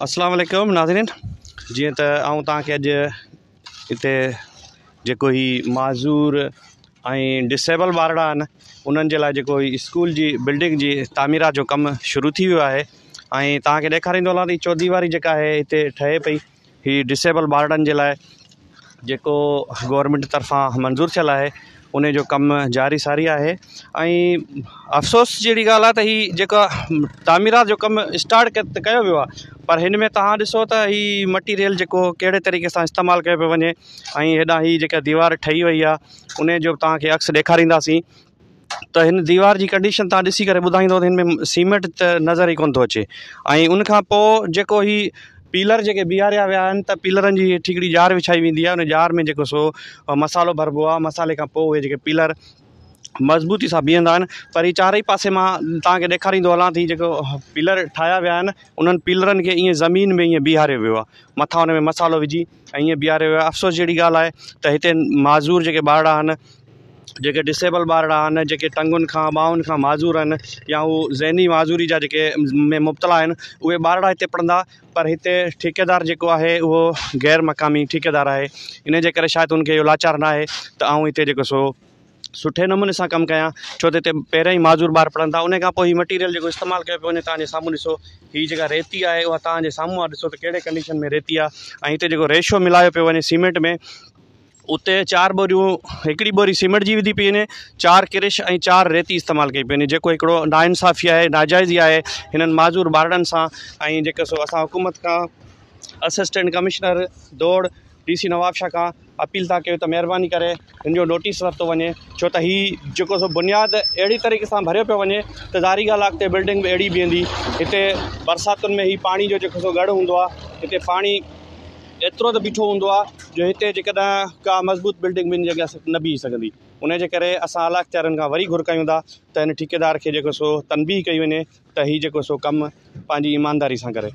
اسلام عليڪم ناظرين جيئن ته آئون توهان کي اڄ هتي جيڪو هي معذور ۽ ڊسيبل ٻارڙا آهن انهن جي لاء جيڪو هي اسڪول جي بلڊنگ جي تعميرات جو ڪم شروع ٿي ويو آهي ۽ توهان کي ڏيکاريندو هلان ته هي چوديواري جيڪا آهي هتي ٺهي پئي هي ڊسيبل ٻارڙن جي لاء جيڪو گورنمينٽ طرفان منظور ٿيل آهي ان جو ڪم جاري ساري آهي ۽ افسوس جهڙي ڳالهه آهي ته هي جيڪا تعميرات جو ڪم اسٽارٽ ته ڪيو ويو آهي پر هن ۾ توهان ڏسو ته هي مٽيريل جيڪو ڪهڙي طريقي سان استعمال ڪيو پيو وڃي ۽ هيڏانهن هي جيڪا ديوار ٺهي وئي آهي ان جو به توهان کي عڪس ڏيکارينداسين ته هن ديوار جي ڪنڊيشن توهان ڏسي ڪري ٻڌائيندو ته هن ۾ سيمينٽ ته نظر ئي ڪونه ٿو اچي ۽ ان کان پوء جيڪو هي پيلر جيڪي بيهاريا ويا آهن ته پيلرن جي هيٺ هڪڙي ڄار وڇائي ويندي آهي ان ڄار ۾ جيڪو سو مصالحو ڀربو آهي مصالحي کان پوء اهي جيڪي پيلر مضبوطي سان بيهندا آهن پر هي چارئي پاسي مان توهان کي ڏيکاريندو هلان ته هي جيڪو پيلر ٺاهيا ويا آهن انهن پيلرن کي ائين زمين ۾ ائين بيهاريو ويو آهي مٿان ان ۾ مصالحو وجهي ۽ ائين بيهاريو ويو آهي افسوس جهڙي ڳالهه آهي ته هتي معذور جيڪي ٻارڙا آهن جيڪي ڊسيبل ٻارڙا آهن جيڪي ٽنگن کان ٻانهن کان معذور آهن يا هو ذهني معذوري جا جيڪي ۾ مبتلا آهن اهي ٻارڙا هتي پڙهندا پر هتي ٺيڪيدار جيڪو آهي اهو غير مقامي ٺيڪيدار آهي ان جي ڪري شايد ان کي اهو لاچار نه آهي ته آئون هتي جيڪو سو سٺي نموني سان ڪم ڪيان ڇو ته هتي پهريان ئي معذور ٻار پڙهن ٿا ان کان پوء هي مٽيريل جيڪو استعمال ڪيو پيو وڃي توهان جي سامهون ڏسو هي جيڪا ريتي آهي اها توهان جي سامهون آهي ڏسو ته ڪهڙي ڪنڊيشن ۾ ريتي آهي ۽ هتي جيڪو ريشو ملايو پيو وڃي سيمينٽ ۾ اتي چار ٻوريون هڪڙي ٻوري سيمينٽ جي وڌي پئي وڃي چار ڪرش ۽ چار ريتي استعمال ڪئي پئي وڃي جيڪو هڪڙو ناانصافي آهي ناجائزي آهي هنن معذور ٻارڙن سان ۽ جيڪو سو اسان حڪومت کان assistant commissioner Dor D C Nawabshah کان اپيل ٿا ڪيون ته مهرباني ڪري هن جو نوٽيس ورتو وڃي ڇو ته هي جيڪو سو بنياد اهڙي طريقي سان ڀريو پيو وڃي ته ظاهري ڳالهه آهي اڳتي بلڊنگ به اهڙي بيهندي هتي برساتن ۾ هي پاڻي جو جيڪو سو ڳڙ هوندو آهي هتي پاڻي ايترو ته بيٺو هوندو آهي جو هتي جيڪڏهن ڪا مضبوط بلڊنگ به ان جڳهه نه بيهي سگهندي ان جي ڪري اسان اعليٰ اختيارين کان وري گهر ڪيون ٿا ته هن ٺيڪيدار کي جيڪو سو تنبيهه ڪئي وڃي ته هي جيڪو سو ڪم پنهنجي ايمانداري سان ڪري.